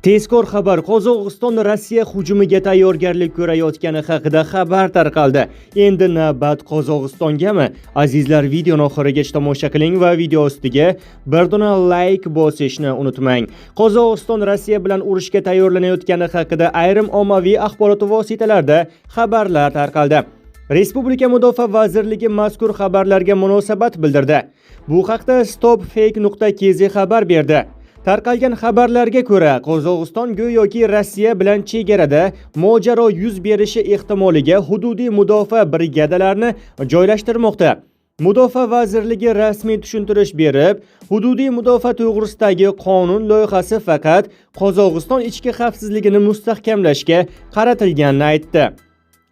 Tezkor xabar: Qozog'iston Rossiya hujumiga tayyorgarlik ko'rayotgani haqida xabar tarqaldi. Endi navbat Qozog'istongami? Azizlar, videoni oxirigacha tomosha qiling va video ostiga bir dona like bosishni unutmang. Qozog'iston Rossiya bilan urushga tayyorlanayotgani haqida ayrim ommaviy axborot vositalarida xabarlar tarqaldi. Respublika Mudofaa vazirligi mazkur xabarlarga munosabat bildirdi. Bu haqda stopfake.kz xabar berdi. Tarqalgan xabarlarga ko'ra, Qozog'iston go'yoki Rossiya bilan chegarada mojaro yuz berishi ehtimoliga hududiy mudofaa brigadalarini joylashtirmoqda. Mudofaa vazirligi rasmiy tushuntirish berib, hududiy mudofaa to'g'risidagi qonun loyihasi faqat Qozog'iston ichki xavfsizligini mustahkamlashga qaratilganini aytdi.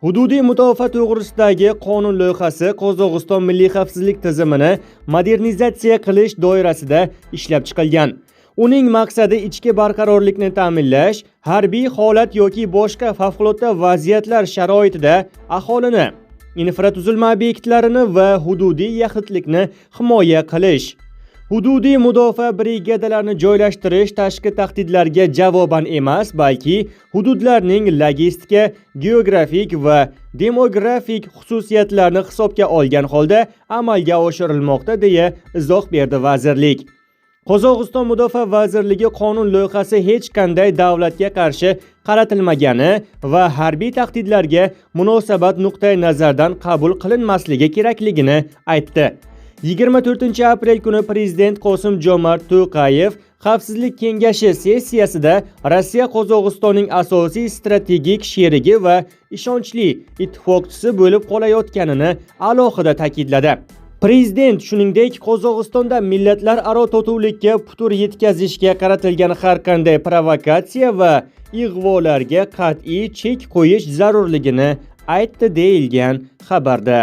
Hududiy mudofaa to'g'risidagi qonun loyihasi Qozog'iston milliy xavfsizlik tizimini modernizatsiya qilish doirasida ishlab chiqilgan. Uning maqsadi ichki barqarorlikni ta'minlash, harbiy holat yoki boshqa favqulodda vaziyatlar sharoitida aholini, infratuzilma obyektlarini va hududiy yaxlitlikni himoya qilish. Hududiy mudofaa brigadalarini joylashtirish tashqi tahdidlarga javoban emas, balki hududlarning logistika, geografik va demografik xususiyatlarini hisobga olgan holda amalga oshirilmoqda, deya izoh berdi vazirlik. Qozog'iston Mudofaa vazirligi qonun loyihasi hech qanday davlatga qarshi qaratilmagani va harbiy tahdidlarga munosabat nuqtai nazaridan qabul qilinmasligi kerakligini aytdi. 24 aprel kuni prezident Qosim Jomart To'qayev Xavfsizlik kengashi sessiyasida Rossiya Qozog'istonning asosiy strategik sherigi va ishonchli ittifoqchisi bo'lib qolayotganini alohida ta'kidladi. Prezident shuningdek Qozog'istonda millatlararo totuvlikka putur yetkazishga qaratilgan har qanday provokatsiya va ig'volarga qat'iy chek qo'yish zarurligini aytdi, deyilgan xabarda.